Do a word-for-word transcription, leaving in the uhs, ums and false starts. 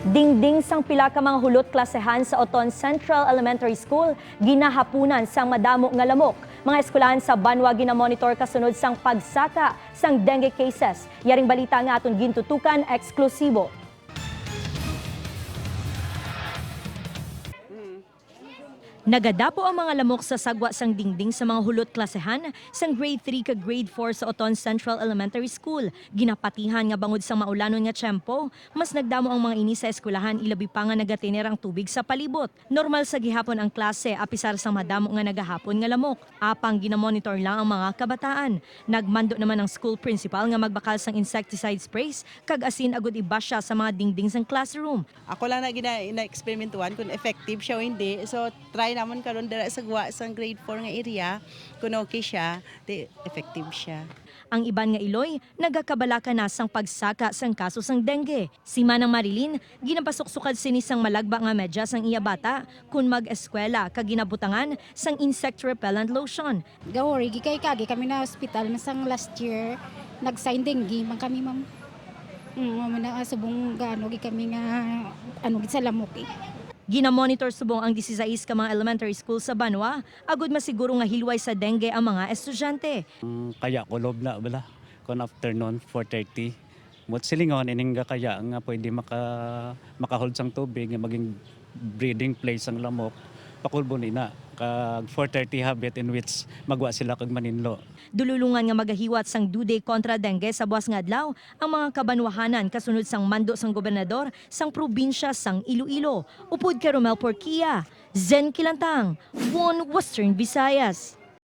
Dingding sang pila ka mga hulot klasehan sa Oton Central Elementary School ginahapunan sang madamo nga lamok. Mga eskwelahan sa banwa ginamonitor kasunod sang pagsaka sang dengue cases. Yaring balita nga aton gintutukan eksklusibo. Nagadapo ang mga lamok sa sagwa sang dingding sa mga hulot klasehan sang grade three kag grade four sa Oton Central Elementary School. Ginapatihan nga bangod sang maulanon nga tiyempo, mas nagdamo ang mga ini sa eskwelahan, ilabi pa nga nagatener ang tubig sa palibot. Normal sa gihapon ang klase, apisar sang madamo nga nagahapon nga lamok. Apang ginamonitor lang ang mga kabataan. Nagmando naman ang school principal nga magbakal sang insecticide sprays kag asin agud ibasya sa mga dingding sang classroom. Ako lang na gina-, ina-eksperimentuhan kung effective siya o hindi. So, try namon karon dira sa gwa sang grade four nga area, kung okay siya, di effective siya. Ang iban nga iloy nagakabalaka na sang pagsaka sang kaso sang dengue. Si Manang Marilyn, ginapasuksukad sini sang malagba nga medyas ang iya bata kon mag-eskwela kag ginabutangan sang insect repellent lotion. Gawori, gikay kagi kami na hospital masang last year, nag-sign dengue man kami, ma'am. Mm, amo na, ah, subong gaano gi kami nga, ano, gid sa lamok, eh. Ginamonitor subong ang disisais ka mga elementary school sa banwa, agud masiguro nga hilway sa dengue ang mga estudyante. Ang kaya kulob na bala, kon afternoon, four thirty. Mut silingon, ining gakaya nga pwede maka-, makahold sang tubig nga maging breeding place sang lamok, pakulbon ina. Kag four thirty habit in which magwa sila kag maninlo. Dululungan nga magahiwat sang DODE kontra dengue sa buas nga adlaw ang mga kabanwahanan kasunod sang mando sang gobernador sang probinsya sang Iloilo. Upod kay Romel Porquia, Zen Kilantang, One Western Visayas.